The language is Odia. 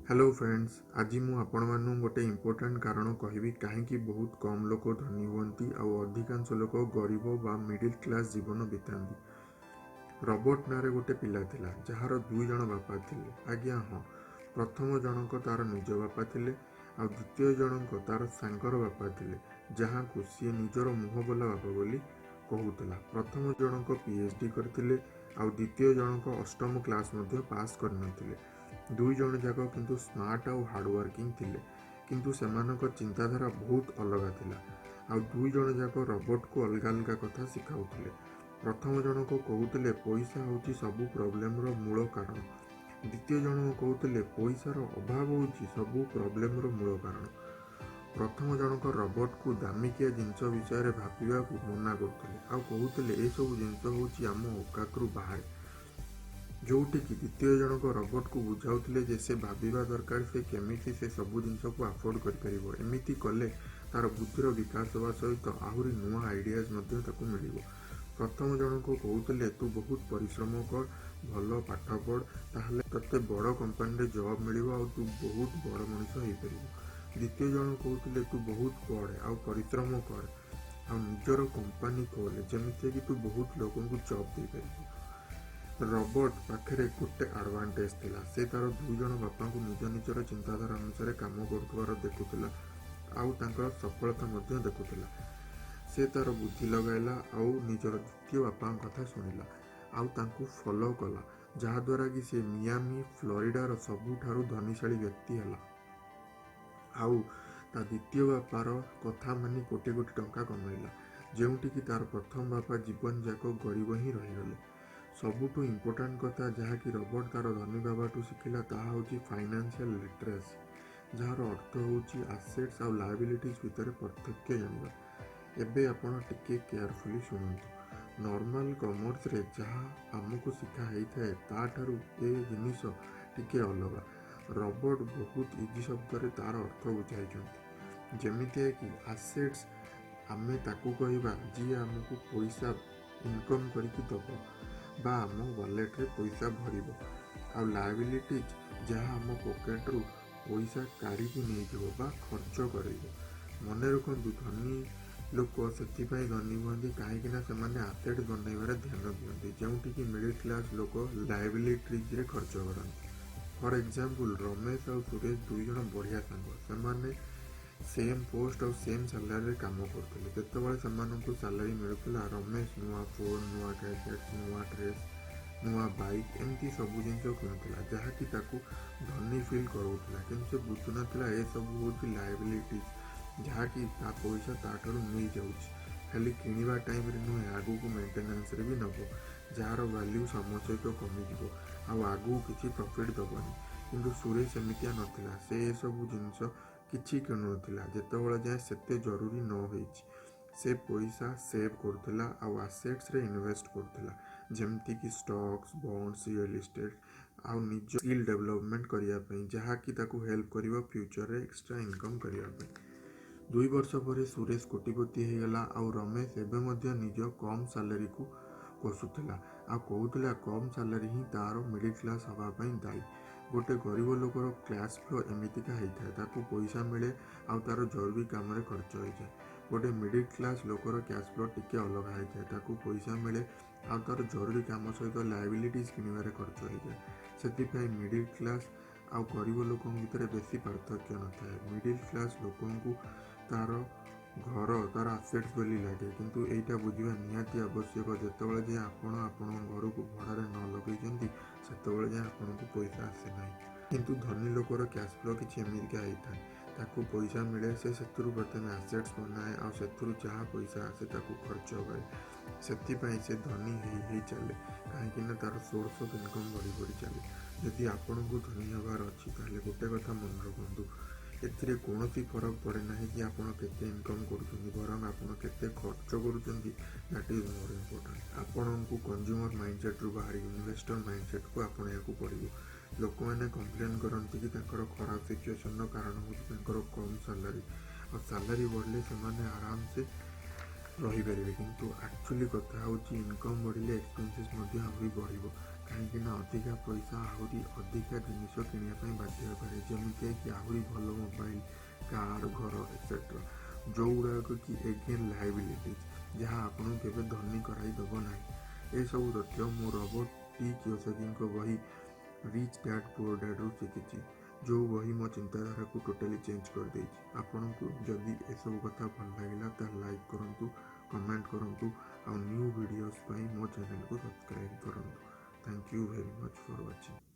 ହ୍ୟାଲୋ ଫ୍ରେଣ୍ଡସ୍, ଆଜି ମୁଁ ଆପଣମାନଙ୍କୁ ଗୋଟେ ଇମ୍ପୋର୍ଟାଣ୍ଟ କାରଣ କହିବି କାହିଁକି ବହୁତ କମ୍ ଲୋକ ଧନୀ ହୁଅନ୍ତି ଆଉ ଅଧିକାଂଶ ଲୋକ ଗରିବ ବା ମିଡ଼ିଲ୍ କ୍ଲାସ୍ ଜୀବନ ବିତାନ୍ତି। ରବର୍ଟ ନାଁରେ ଗୋଟେ ପିଲା ଥିଲା, ଯାହାର ଦୁଇ ଜଣ ବାପା ଥିଲେ। ଆଜ୍ଞା ହଁ, ପ୍ରଥମ ଜଣକ ତାର ନିଜ ବାପା ଥିଲେ ଆଉ ଦ୍ୱିତୀୟ ଜଣଙ୍କ ତାର ସାଙ୍ଗର ବାପା ଥିଲେ, ଯାହାଙ୍କୁ ସିଏ ନିଜର ମୁହଁ ବୋଲା ବାପା ବୋଲି କହୁଥିଲା। ପ୍ରଥମ ଜଣକ ପିଏଚଡି କରିଥିଲେ ଆଉ ଦ୍ୱିତୀୟ ଜଣକ ଅଷ୍ଟମ କ୍ଲାସ୍ ମଧ୍ୟ ପାସ୍ କରିନଥିଲେ। ଦୁଇ ଜଣ ଯାକ କିନ୍ତୁ ସ୍ମାର୍ଟ ଆଉ ହାର୍ଡ଼ୱାର୍କିଂ ଥିଲେ, କିନ୍ତୁ ସେମାନଙ୍କ ଚିନ୍ତାଧାରା ବହୁତ ଅଲଗା ଥିଲା ଆଉ ଦୁଇ ଜଣ ଯାକ ରବର୍ଟକୁ ଅଲଗା ଅଲଗା କଥା ଶିଖାଉଥିଲେ। ପ୍ରଥମ ଜଣକ କହୁଥିଲେ, ପଇସା ହେଉଛି ସବୁ ପ୍ରୋବ୍ଲେମର ମୂଳ କାରଣ। ଦ୍ୱିତୀୟ ଜଣକ କହୁଥିଲେ, ପଇସାର ଅଭାବ ହେଉଛି ସବୁ ପ୍ରୋବ୍ଲେମର ମୂଳ କାରଣ। ପ୍ରଥମ ଜଣକ ରବର୍ଟକୁ ଦାମିକିଆ ଜିନିଷ ବିଷୟରେ ଭାବିବାକୁ ମନା କରୁଥିଲେ ଆଉ କହୁଥିଲେ, ଏସବୁ ଜିନିଷ ହେଉଛି ଆମ ଔକାତରୁ ବାହାରେ। ଯୋଉଠିକି ଦ୍ୱିତୀୟ ଜଣକ ରବର୍ଟକୁ ବୁଝାଉଥିଲେ ଯେ ସେ ଭାବିବା ଦରକାର, ସେ କେମିତି ସେ ସବୁ ଜିନିଷକୁ ଆଫୋର୍ଡ କରିପାରିବ। ଏମିତି କଲେ ତାର ବୁଦ୍ଧିର ବିକାଶ ହେବା ସହିତ ଆହୁରି ନୂଆ ଆଇଡ଼ିଆଜ ମଧ୍ୟ ତାକୁ ମିଳିବ। ପ୍ରଥମ ଜଣକ କହୁଥିଲେ, ତୁ ବହୁତ ପରିଶ୍ରମ କର, ଭଲ ପାଠ ପଢ଼, ତାହେଲେ ତୋତେ ବଡ଼ କମ୍ପାନୀରେ ଜବ୍ ମିଳିବ ଆଉ ତୁ ବହୁତ ବଡ଼ ମଣିଷ ହେଇପାରିବୁ। ଦ୍ୱିତୀୟ ଜଣ କହୁଥିଲେ, ତୁ ବହୁତ ପଢ଼ ଆଉ ପରିଶ୍ରମ କର ଆଉ ନିଜର କମ୍ପାନୀ ଖୋଲେ, ଯେମିତିକି ତୁ ବହୁତ ଲୋକଙ୍କୁ ଜବ୍ ଦେଇପାରିବୁ। ରବର୍ଟ ପାଖରେ ଗୋଟେ ଆଡ଼ଭାଣ୍ଟେଜ ଥିଲା। ସେ ତାର ଦୁଇ ଜଣ ବାପାଙ୍କୁ ନିଜ ନିଜର ଚିନ୍ତାଧାରା ଅନୁସାରେ କାମ କରୁଥିବାର ଦେଖୁଥିଲା ଆଉ ତାଙ୍କର ସଫଳତା ମଧ୍ୟ ଦେଖୁଥିଲା। ସେ ତାର ବୁଦ୍ଧି ଲଗାଇଲା ଆଉ ନିଜର ଦ୍ୱିତୀୟ ବାପାଙ୍କ କଥା ଶୁଣିଲା ଆଉ ତାଙ୍କୁ ଫଲୋ କଲା, ଯାହାଦ୍ୱାରା କି ସେ ମିଆମି, ଫ୍ଲୋରିଡାର ସବୁଠାରୁ ଧନୀଶାଳୀ ବ୍ୟକ୍ତି ହେଲା ଆଉ ତା ଦ୍ୱିତୀୟ ବାପାର କଥା ମାନି କୋଟି କୋଟି ଟଙ୍କା କମାଇଲା, ଯେଉଁଠିକି ତାର ପ୍ରଥମ ବାପା ଜୀବନ ଯାକ ଗରିବ ହିଁ ରହିଗଲେ। ସବୁଠୁ ଇମ୍ପୋର୍ଟାଣ୍ଟ କଥା ଯାହାକି ରବର୍ଟ ତାର ଧନୀ ବାବାଠୁ ଶିଖିଲା, ତାହା ହେଉଛି ଫାଇନାନ୍ସିଆଲ ଲିଟରାସି, ଯାହାର ଅର୍ଥ ହେଉଛି ଆସେଟ୍ସ ଆଉ ଲାଇବିଲିଟିଜ୍ ଭିତରେ ପାର୍ଥକ୍ୟ ଜାଣିବା। ଏବେ ଆପଣ ଟିକେ କେୟାରଫୁଲି ଶୁଣନ୍ତୁ। ନର୍ମାଲ କମର୍ସରେ ଯାହା ଆମକୁ ଶିଖା ହେଇଥାଏ, ତାଠାରୁ ଏ ଜିନିଷ ଟିକେ ଅଲଗା। ରବର୍ଟ ବହୁତ ଇଜି ଶବ୍ଦରେ ତାର ଅର୍ଥ ବୁଝାଇଛନ୍ତି। ଯେମିତିଆ କି ଆସେଟ୍ସ ଆମେ ତାକୁ କହିବା ଯିଏ ଆମକୁ ପଇସା ଇନକମ୍ କରିକି ଦେବ ବା ଆମ ୱାଲେଟରେ ପଇସା ଭରିବ, ଆଉ ଲାଇବିଲିଟିଜ୍ ଯାହା ଆମ ପକେଟରୁ ପଇସା କାଢ଼ିକି ନେଇଯିବ ବା ଖର୍ଚ୍ଚ କରାଇବ। ମନେ ରଖନ୍ତୁ, ଧନୀ ଲୋକ ସେଥିପାଇଁ ଧନୀ ହୁଅନ୍ତି କାହିଁକିନା ସେମାନେ ଆସେଟ୍ ବନାଇବାରେ ଧ୍ୟାନ ଦିଅନ୍ତି, ଯେଉଁଠିକି ମିଡ଼ିଲ୍ କ୍ଲାସ୍ ଲୋକ ଲାଇବିଲିଟିଜରେ ଖର୍ଚ୍ଚ କରନ୍ତି। ଫର୍ ଏକ୍ଜାମ୍ପଲ୍, ରମେଶ ଆଉ ସୁରେଶ ଦୁଇ ଜଣ ବଢ଼ିଆ ସାଙ୍ଗ। ସେମାନେ ସେମ୍ ପୋଷ୍ଟ ଆଉ ସେମ୍ ସାଲାରୀରେ କାମ କରୁଥିଲେ। ଯେତେବେଳେ ସେମାନଙ୍କୁ ସାଲାରୀ ମିଳୁଥିଲା, ରମେଶ ନୂଆ ଫୋନ୍, ନୂଆ ଗ୍ୟାଜେଟ୍ସ, ନୂଆ ଡ୍ରେସ୍, ନୂଆ ବାଇକ୍, ଏମିତି ସବୁ ଜିନିଷ କିଣୁଥିଲା, ଯାହାକି ତାକୁ ଧନୀ ଫିଲ୍ କରାଉଥିଲା। କିନ୍ତୁ ସେ ବୁଝୁନଥିଲା, ଏସବୁ ହେଉଛି ଲାଇବିଲିଟିଜ୍, ଯାହାକି ତା ପଇସା ତାଠାରୁ ନେଇଯାଉଛି। ଖାଲି କିଣିବା ଟାଇମ୍ରେ ନୁହେଁ, ଆଗକୁ ମେଣ୍ଟେନାନ୍ସରେ ବି ନେବ, ଯାହାର ଭ୍ୟାଲ୍ୟୁ ସମୟ ସହିତ କମିଯିବ ଆଉ ଆଗକୁ କିଛି ପ୍ରଫିଟ୍ ଦେବନି। କିନ୍ତୁ ସୁରେଶ ସେମିତିଆ ନଥିଲା। ସେ ଏସବୁ ଜିନିଷ କିଛି କିଣୁନଥିଲା ଯେତେବେଳେ ଯାଏଁ ସେତେ ଜରୁରୀ ନ ହେଇଛି। ସେ ପଇସା ସେଭ୍ କରୁଥିଲା ଆଉ ଆସେଟ୍ସରେ ଇନଭେଷ୍ଟ କରୁଥିଲା, ଯେମିତିକି ଷ୍ଟକ୍ସ, ବଣ୍ଡସ୍, ରିଅଲ୍ ଇଷ୍ଟେଟ୍ ଆଉ ନିଜ ସ୍କିଲ୍ ଡେଭଲପମେଣ୍ଟ କରିବା ପାଇଁ, ଯାହାକି ତାକୁ ହେଲ୍ପ କରିବ ଫ୍ୟୁଚରରେ ଏକ୍ସଟ୍ରା ଇନକମ୍ କରିବା ପାଇଁ। 2 ବର୍ଷ ପରେ ସୁରେଶ କୋଟିପତି ହେଇଗଲା ଆଉ ରମେଶ ଏବେ ମଧ୍ୟ ନିଜ କମ୍ ସାଲାରୀକୁ କୋସୁଥିଲା ଆଉ କହୁଥିଲା, କମ୍ ସାଲାରୀ ହିଁ ତାର ମିଡ଼ିଲ୍ କ୍ଲାସ୍ ହେବା ପାଇଁ ଦାୟୀ। ଗୋଟେ ଗରିବ ଲୋକର କ୍ୟାସ୍ ଫ୍ଲୋ ଏମିତିକା ହେଇଥାଏ। ତାକୁ ପଇସା ମିଳେ ଆଉ ତାର ଜରୁରୀ କାମରେ ଖର୍ଚ୍ଚ ହେଇଯାଏ। ଗୋଟେ ମିଡ଼ିଲ୍ କ୍ଲାସ୍ ଲୋକର କ୍ୟାସ୍ ଫ୍ଲୋ ଟିକେ ଅଲଗା ହେଇଥାଏ। ତାକୁ ପଇସା ମିଳେ ଆଉ ତାର ଜରୁରୀ କାମ ସହିତ ଲାଇବିଲିଟିଜ୍ କିଣିବାରେ ଖର୍ଚ୍ଚ ହେଇଯାଏ। ସେଥିପାଇଁ ମିଡ଼ିଲ୍ କ୍ଲାସ୍ ଆଉ ଗରିବ ଲୋକଙ୍କ ଭିତରେ ବେଶୀ ପାର୍ଥକ୍ୟ ନଥାଏ। ମିଡ଼ିଲ୍ କ୍ଲାସ୍ ଲୋକଙ୍କୁ ତାର ଘର ତାର ଆସେଟ୍ସ ବୋଲି ଲାଗେ, କିନ୍ତୁ ଏଇଟା ବୁଝିବା ନିହାତି ଆବଶ୍ୟକ, ଯେତେବେଳେ ଯାଏଁ ଆପଣ ଆପଣଙ୍କ ଘରକୁ ଭଡ଼ାରେ ନ ଲଗେଇଛନ୍ତି, ସେତେବେଳେ ଯାଏଁ ଆପଣଙ୍କୁ ପଇସା ଆସେ ନାହିଁ। କିନ୍ତୁ ଧନୀ ଲୋକର କ୍ୟାସ୍ ଫ୍ଲୋ କିଛି ଏମିତିକା ହେଇଥାଏ। ତାକୁ ପଇସା ମିଳେ, ସେ ସେଥିରୁ ପ୍ରଥମେ ଆସେଟ୍ସ ବନାଏ ଆଉ ସେଥିରୁ ଯାହା ପଇସା ଆସେ ତାକୁ ଖର୍ଚ୍ଚ କରେ। ସେଥିପାଇଁ ସେ ଧନୀ ହେଇ ହେଇ ଚାଲେ, କାହିଁକିନା ତାର ସୋର୍ସ ଅଫ୍ ଇନକମ୍ ବଢ଼ି ବଢ଼ି ଚାଲେ। ଯଦି ଆପଣଙ୍କୁ ଧନୀ ହେବାର ଅଛି, ତାହେଲେ ଗୋଟେ କଥା ମନେ ରଖନ୍ତୁ, ଏଥିରେ କୌଣସି ଫରକ ପଡ଼େ ନାହିଁ କି ଆପଣ କେତେ ଇନକମ୍ କରୁଛନ୍ତି, ବରଂ ଆପଣ କେତେ ଖର୍ଚ୍ଚ କରୁଛନ୍ତି, that is more important. ଆପଣଙ୍କୁ କଞ୍ଜ୍ୟୁମର ମାଇଣ୍ଡସେଟ୍ରୁ ବାହାରି ଇନଭେଷ୍ଟର ମାଇଣ୍ଡସେଟ୍କୁ ଆପଣେଇବାକୁ ପଡ଼ିବ। ଲୋକମାନେ କମ୍ପ୍ଲେନ୍ କରନ୍ତି କି ତାଙ୍କର ଖରାପ ସିଚୁଏସନ୍ର କାରଣ ହେଉଛି ତାଙ୍କର କମ୍ ସାଲାରୀ ଆଉ ସାଲାରୀ ବଢ଼ିଲେ ସେମାନେ ଆରାମସେ ରହିପାରିବେ। କିନ୍ତୁ ଆକ୍ଚୁଆଲି କଥା ହେଉଛି, ଇନକମ୍ ବଢ଼ିଲେ ଏକ୍ସପେନ୍ସେସ୍ ମଧ୍ୟ ଆହୁରି ବଢ଼ିବ। କାହିଁକିନା ଅଧିକା ପଇସା ଆହୁରି ଅଧିକା ଜିନିଷ କିଣିବା ପାଇଁ ବାଧ୍ୟ କରେ, ଯେମିତିକି ଆହୁରି ଭଲ ମୋବାଇଲ, କାର୍, ଘର ଏଟସେଟ୍ରା, ଯେଉଁଗୁଡ଼ାକ କି ଏଗେନ୍ ଲାଇବିଲିଟିଜ୍, ଯାହା ଆପଣଙ୍କୁ କେବେ ଧନୀ କରାଇ ଦେବ ନାହିଁ। ଏସବୁ ତଥ୍ୟ ମୁଁ ରବର୍ଟ ଟି କିୟୋସାକିଙ୍କ ବହି ରିଚ୍ ଡ୍ୟାଡ୍ ପୁଅର୍ ଡ୍ୟାଡ୍ରୁ ଶିଖିଛି, ଯେଉଁ ବହି ମୋ ଚିନ୍ତାଧାରାକୁ ଟୋଟାଲି ଚେଞ୍ଜ କରିଦେଇଛି। ଆପଣଙ୍କୁ ଯଦି ଏସବୁ କଥା ଭଲ ଲାଗିଲା, ତାହେଲେ ଲାଇକ୍ କରନ୍ତୁ, କମେଣ୍ଟ କରନ୍ତୁ ଆଉ ନ୍ୟୁ ଭିଡ଼ିଓସ୍ ପାଇଁ ମୋ ଚ୍ୟାନେଲକୁ ସବସ୍କ୍ରାଇବ୍ କରନ୍ତୁ। Thank you very much for watching.